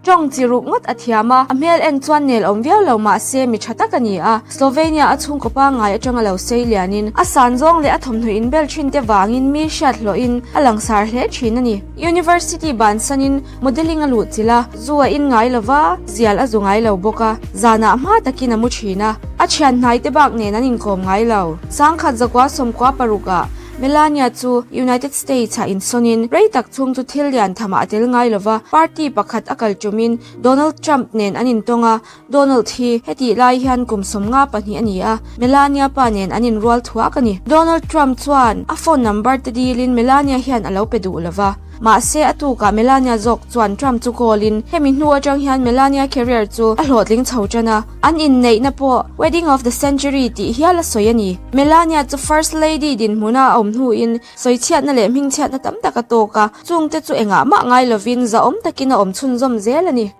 Tawng chi ruk ngawt a thiam a, a hmel en chuan nel awm viau lo mah se mi tha tak a ni a. Slovenia a chhungkaw pangngai atanga lo sei lianin a san zawng leh a thawmhnaw inbel thin te vangin mi hriat hlawhin a langsar hle thin a ni. University bansanin modelling a luh chilh a, zu a in ngai lo va, zial a zu ngai lo bawk a, zanah hma takin a mu thin a. A thian hnai te bak nen an inkawm ngai lo. Sangkhat zakua sawmkua parukah Melania chu United States-ah insawnin rei tak chhung chu thil lian thamah a tel ngai lo va, party pakhat a kal tumin Donald Trump nen an intawng a, Donald hi hetih lai hian kum 52 a ni a, Melania pa nen an inrual thuak a ni. Donald Trump chuan a phone number te dilin Melania hian a lo pe duh lo va. Mahse a tukah Melania zawk chuan Trump chu call in hemi hnu atang hian Melania career chu a hlawhtling chho tan a, an inneihna pawh Wedding of the Century tih hial a sawi a ni. Melania chu First Lady dinhmuna a awm hnuin sawichhiatna leh hmingchhiatna tam tak a tawk a, chungte chu engah mah ngai lovin zahawm takin a awm chhunzawm zel a ni.